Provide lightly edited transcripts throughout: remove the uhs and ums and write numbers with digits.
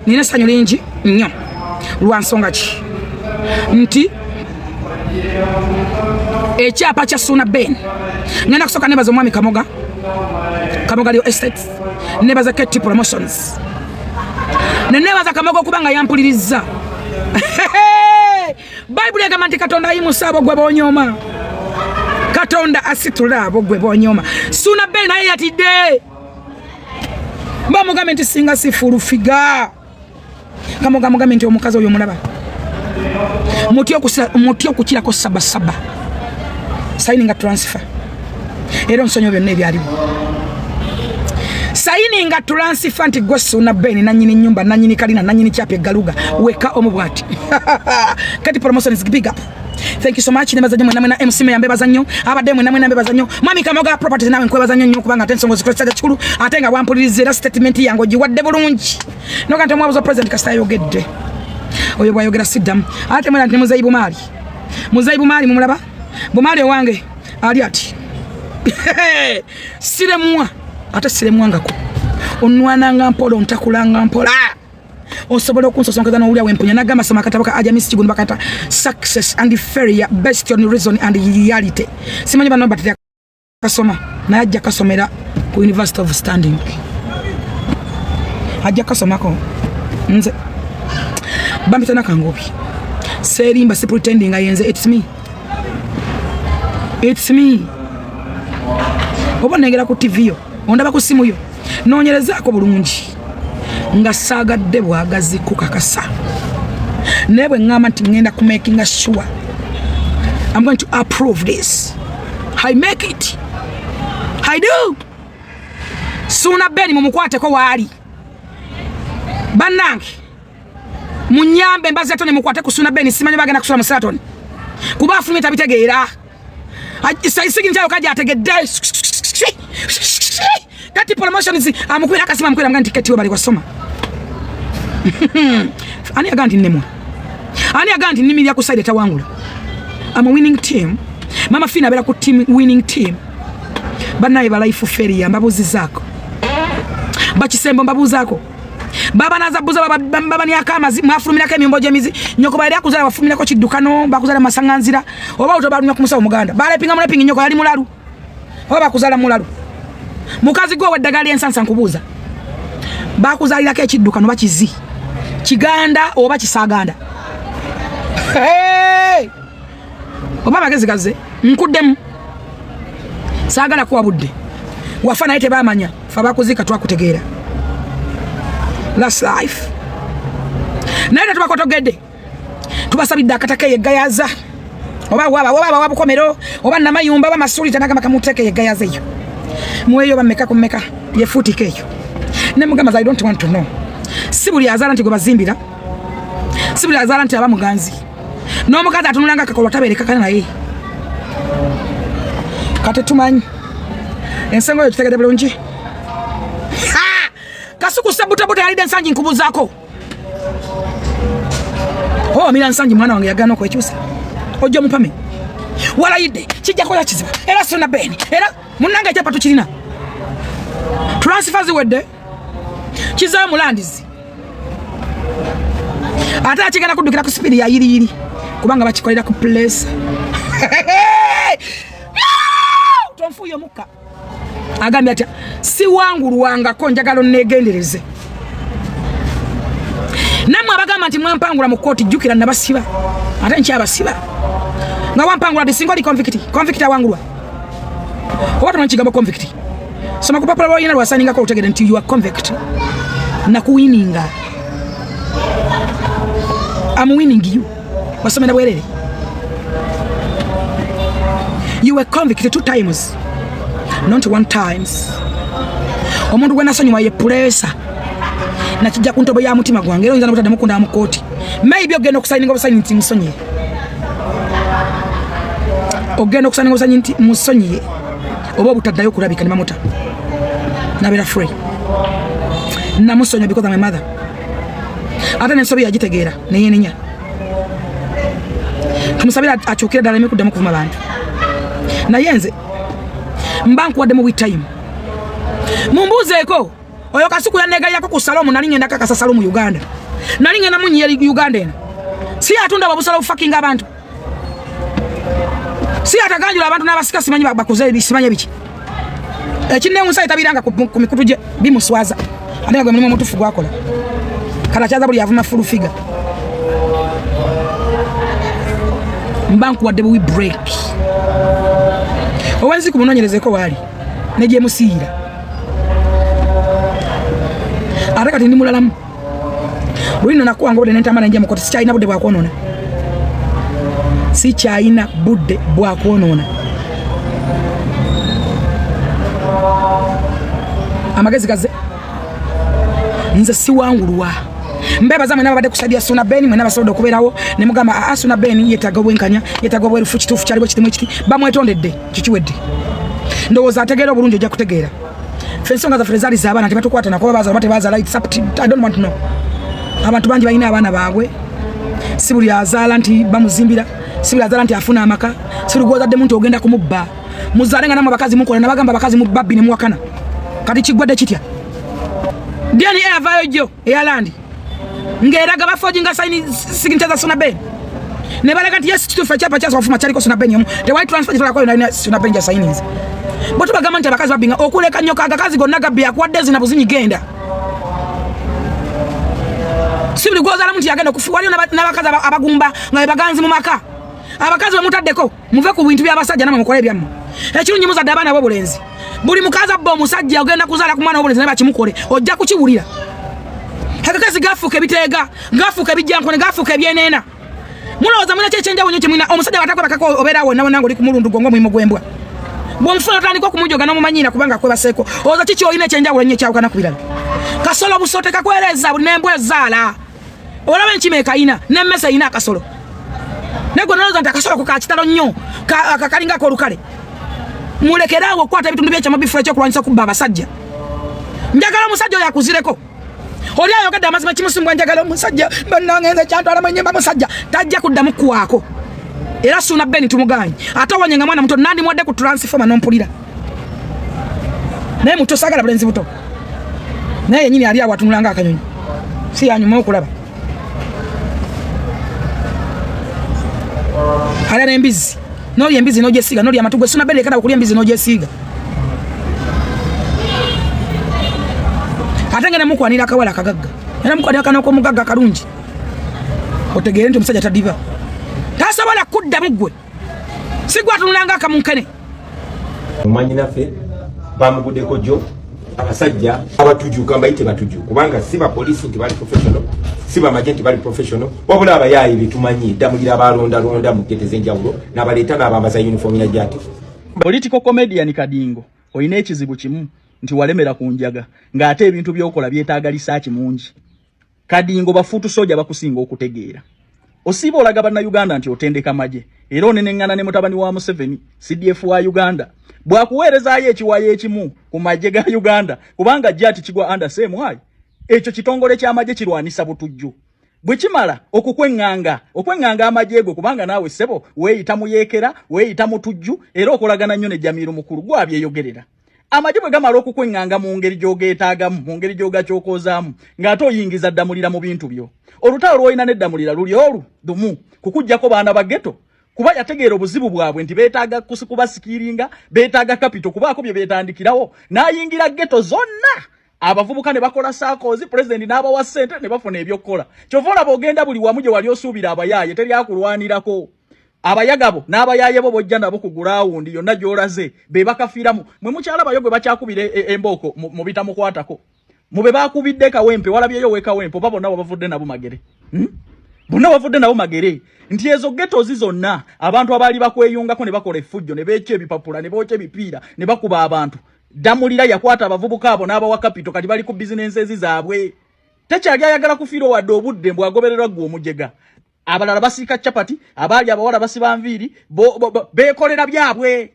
Nina essanyu lingi nnyo. Lwa nsonga ki? Nti ekyapa kya Suuna Ben. Ngenda kusooka nebaza omwami Kamoga, Kamoga Leo Estate, nebaza KT Promotions, ne nebaza Kamoga okuba nga yampulirizza. Bayibuli egamba nti Katonda ayimusa abo gwe bonyooma, Katonda asitula abo gwe bonyooma. Suuna Ben naye yatidde, bamugambe nti singa si full figure. Kamoga mugambe nti omukazi oyo omulaba mutya okukirako sabasaba signing transfer, era onsonyiwa byonna ebyaliwo. Signing transfer nti gwe Suuna Ben, nanyini nyumba, nanyini kalina, nanyini kyapa eggaluga weka omu bwati. Kati Promotion is big up. Thank you so much. Nebaza nnyo mwena mwena. MC Meya, mbebaza nnyo. Abadde mwena mwena, mbebaza nnyo. Mwami Kamoga Properties, nawe nkwebaza nnyo nnyo, kubanga ate ensonga zikola kikulu, ate nga wampuliriza era statement yange ogiwadde bulungi. Noga nti omwabuza president kasita ayogedde, oyo bwayogera siddamu. Ate mwena nti muzeyi Bumaali, muzeyi Bumaali mumulaba, Bumaali owange ali ati siremwa, ate siremwangako. Onwananga mpola, ontakulanga mpola, osobola okunsosonkeza n'owulya wempunya. Nagamba soma akatabo ka Ajamisi Kigunu, bakata Success and Failure Based on Reason and Reality. Simanyi bano batera kasoma, naye ajja kasomera ku University of Standing, ajja kasomako. Nze bampita Nakangubi, serimba, si pretending, ayenze. It's me, it's me. Oba nengera ku TV yo, ondaba ku simu yo, noonyerezaako bulungi nga saagadde bwagazi kukakasa, naye bwe ŋŋamba nti ŋŋenda kumakinga sure I'm going to approve this, I make it, I do. Suuna Ben mumukwateko waali. Bannange, munyambe, embazi ne mukwate ku Suuna Ben. Simanyi bagenda kusula mu Saturn, kuba afulumye tabitegeera. Signature kaja ategedde. Kati Promotions amukubira akasimu, amukubira mga nti keti we bali wasoma. Ani agamba nti nnemwa? Ani agamba nti nnimirira ku side etawangula? I'm a winning team. Mama Fina abeera ku team, winning team. Bannaye ba life failure, mbabuuzizaako. Bakisembo, mbabuuzaako. Baba nazabuza babaniako amazi, mwafulumirako emyombo gy'emizi. Nyoko bali akuzala, wafulumirako kiddukano, bakuzala masaŋŋanzira, oba oto balumya ku musawo muganda, balepinga mulepingi. Nyoko yali mulalu oba bakuzala mulalu? Mukazi gwe oweddagala lyensansa, nkubuuza, bakuzalirako ekiddukano bakizi kiganda oba kisaaganda? Hey! Oba amagezi gaze nkuddemu, saagala kuwa budde. Wafa naye tebamanya, fe abakuziika twakutegeera. That's life. Naye tetubakotogedde, tubasabidde akataka eyo eggayaza, oba waba oba wa Bukomero oba Namayumba oba Masuli, tanagamba kamuteeke eyo eggayaza eyo mweyo bameka ku mmeka yefuutika eyo. Nemugamba, I don't want to know. Si buli azaala nti gwe bazimbira, si buli azaala nti aba muganzi. N'omukazi atunulanga akakolwa tabeerekakana naye. Kati tumanyi ensengo eyo, kitegedde bulungi. Ha! Kasuku Sabutabuta yalidde ensangi, nkubuzaako. Oh, Amira Nsangi mwana wange yagaana okwekyusa, ojja omupame walayidde kijja kola kizibu. Era Sona Ben, era munnange ekyapa tukirina, transfer ziwedde, kizaayo mulandizi, ate akigenda kuddukira ku speed ya yiriyiri, kubanga bakikolera ku place. Tonfuuye omukka. Agambye atya? Siwangulwangako, njagala onneegendereze. Nammwe abagamba nti mwampangula mu kooti, jjukira nabasiba, ate nkyabasiba. Nga wampangula ti singa oli convict. Convict awangulwa oba tomanyi kigambo convict? Soma ku papula lwolina lwasanyingako olutegere nti you are convict. Nakuwininga, am winning you. Wasomera bwerere. You were convicted two times, not one times. Omuntu gwe nasonyiwa ye pulesa, nakijja ku ntobo ya mutima gwange, era oyinza nobutadde mukunda mu kooti. Maybe ogenda okusayininga obusayi nti musonyiye, ogenda okusayininga obusayi nti musonyiye, oba obutaddayo okulabika ne bamuta nabeera free. Namusonyiwa because I'm a mother, ate nensobi yagitegeera neyenenya. Tumusabire akyukire ddala emikuddamu kuvuma bantu. Naye nze mba nkuwadde mu time, mumbuuzeeko. Oyo Kasuku yanegayako ku salomu, nali ngenda kakasa salomu Uganda, nali ngenda munyiya Uganda eno. Si atunda obusalo obufakinga abantu, si ataganjula abantu n'abasika, simanyi bakuze, simanyi biki. Ekinneewunyisa, tabiranga ku mikutu gye, bimuswaza, ate nga gwe mulimu omutuufu gwakola. Kati akyaza buli avuma Full Figure. Mba nkuwadde buwi break. Owenzi ku munoonyerezeko waali ne gyemusiiyira. Ate kati ndi mulalamu. Lulino nakuwanga obudde nentama nenja mukoti. Sikyalina budde bwakwonoona, sikyalina budde bwakwonoona. Amagezi gaze, nze siwangulwa. Mbebaza mwena babadde ku side ya Suna Ben, mwena basobodde okubeerawo ne mugamba, aa, Suna Ben yeetaaga obwenkanya, yeetaaga obwerufu. Kituufu, kyaliwo kitimu ekiti bamwetondedde, kikiwedde. Ndowooza ategeera obulungi ojja kutegeera. Ffe ensonga zaffe tezaali z'abaana, tebatukwata nako babazaala oba tebazaala. It's up to, I don't want to know. Abantu bangi balina abaana baabwe. Si buli azaala nti bamuzimbira, si buli azaala nti afuna amaka, si buli gwozaddemu nti ogenda kumubba. Muzaale nga namwe abakazi mukola. Nabagamba abakazi mubabbi ne muwakana. Kati kiggwadde kitya? DNA avaayo jjo eya land ng'eraga baforginga sign signature za Suna Ben, ne balaga nti yes, kituufu, ekyapa kyasooka ofuma kyaliko Suna Ben omu. Tewali transfer gyetwalako yonna Suna Ben gyasayininze. Bwe tubagamba nti abakazi babbinga, okuleka nnyoka agakazi gonna gabbi, akuwadde zina buzinyi, genda. Si buli gwozaalamu nti yagenda okufu. Waliyo n'abakazi abagumba nga be baganzi mu maka. Abakazi bemutaddeko, muve ku bintu by'abasajja, namwe mukole ebyammwe. Ekirungi muzadde abaana b'obulenzi. Buli mukazi abba omusajja, ogenda kuzaala ku mwana w'obulenzi, naye bakimukole, ojja kukiwulira. Agakazi gafuuka ebiteega, gafuuka ebijjankone, gafuuka ebyeneena. Mulowooza mulina ki ekyenjawulo nnyo kyemulina? Omusajja bw'atakwebakako, obeera wonna wonna ng'oli ku mulundu gwo ng'omulimu gw'embwa. Bw'omufuna otandika okumujoga n'omumanyiira kubanga akwebaseeko. Olowooza ki kyolina ekyenjawulo ennyo ekyawukana ku birala? Kasolo buso tekakwereeza buli n'embwa ezaala. Olaba enkima ekayina n'emmese erina akasolo, naye gwe nolowooza nti akasolo ko ka kitalo nnyo, kakalingako olukale. Mulekere awo okukwata ebitundu by'ekyama bifula ekyokulwanyisa okubba abasajja. Njagala omusajja oyo akuzireko. Oli ayogedde amazima kimusimbwa. Njagala omusajja bannange, nze kyantwala mu nnyumba. Musajja tajja kuddamu kuwaako. Era Suuna Ben tumugaanyi. Ate owonye nga mwana muto, nandimuwadde ku transformer n'ompulira, naye muto, saagala bulenzi buto. Naye yenyini ali awo atunula nga akanyonyi, si yanyuma okulaba. Alya n'embizzi, nolya embizzi n'ogyesiiga, nolya amatu gwe. Suna Ben, lekana okulya embizzi n'ogyesiiga. Ate ngenda mukwanira akawala akagagga, era mukwanira akana k'omugagga akalungi, otegeere nti omusajja tadiba, tasobola kuddamu. Ggwe si gwe atunulanga akamunkene. Omwanyinaffe bamuguddeko jjo abasajja abatuju, kambayite batuju, kubanga si bapoliisi nti bali professional, si bamagye nti bali professional, wabula abayaayi betumanyi. Ddamulira abalondalonda mu ghetto ez'enjawulo n'abaleeta n'abambaza uniform ya jati. Political comedian Kadingo, olina ekizibu kimu nti walemera ku njaga, ng'ate ebintu by'okola byetaaga research mungi. Kadingo, ba foot soldier bakusinga okutegeera. Osiiba olaga bannayuganda nti otendeka magye, era oneneŋŋana ne mutabani wa Museveni, CDF wa Uganda, bw'akuweerezaayo ekiwayo ekimu ku magye ga Uganda, kubanga jati kigwa under same eye. Ekyo kitongole ky'amagye kirwanisa butujju. Bwe kimala okukweŋŋanga, okweŋŋanga amagye go, kubanga naawe ssebo weeyita muyeekera, weeyita mutujju, era okolagana nnyo ne Jamiru Mukulu gwabyeyogerera. Amagye bwe gamala okukweŋŋanga mu ngeri gy'ogeetaagamu, mu ngeri gy'ogakyokoozaamu, ng'ate oyingiza Ddamulira mu bintu byo. Olutalo lw'olina n'Eddamulira luli olu lumu kukuggyako baana ba ghetto, kuba yategeera obuzibu bwabwe nti beetaaga kubasikiringa, beetaaga capital kubaako bye beetandikirawo. N'ayingira ghetto zonna, abavubuka ne bakola SACCOs, pulezidenti n'abawa ssente ne bafuna ebyokukola. Kyova olaba ogenda buli wamu gye wali osuubira abayaaye, teri akulwanirako. Abayagabo n'abayaaye bo bojja nabo ku ground yonna gy'olaze be bakafiiramu. Mwe mukyalabayo gwe bakyakubira embooko mu bitamukwatako, mube bakubidde Kawempe, walabyeyo we Kawempe, oba bonna wabavudde nabo magere, Bonna bavudde nabo magere nti ezo ghettos zonna abantu abaali bakweyungako ne bakola effujjo ne beekya ebipapula ne bookya ebipiira ne bakuba abantu, Ddamulira yakwata abavubuka abo n'abawa capital. Kati bali ku bizinensi zaabwe, tekyali ayagala kufiirwa wadde obudde mbw agobererwa ggwe omujega. Abalala basiika capati, abaali abawala basiba nviiri, beekolera byabwe.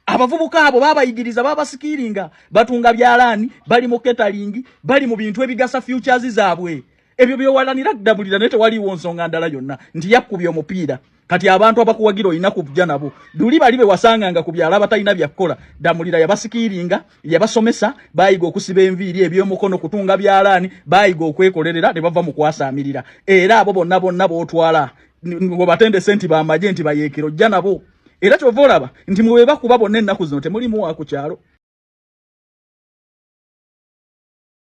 Abavubuka abo babayigiriza, babasikiringa, batunga byalaani, bali mu catering, bali mu bintu ebigasa futures zaabwe. Ebyo byowalanira Ddamulira, naye tewaliiwo nsonga ndala yonna nti yakkubye omupiira. Kati abantu abakuwagira olina kujja nabo. Duli bali be wasanganga ku byalo abatalina bya kukola, Damulira yabasikiiringa, yabasomesa, bayiga okusiba enviiri, ebyomukono, kutunga byalaani, bayiga okwekolerera ne bava mu kwasaamirira. Era abo bonna bonna b'otwala webatendese nti bamaje nti bayeekera, ojja nabo. Era kyova olaba nti mwe bakuba bonna ennaku zino temulimu wa ku kyalo.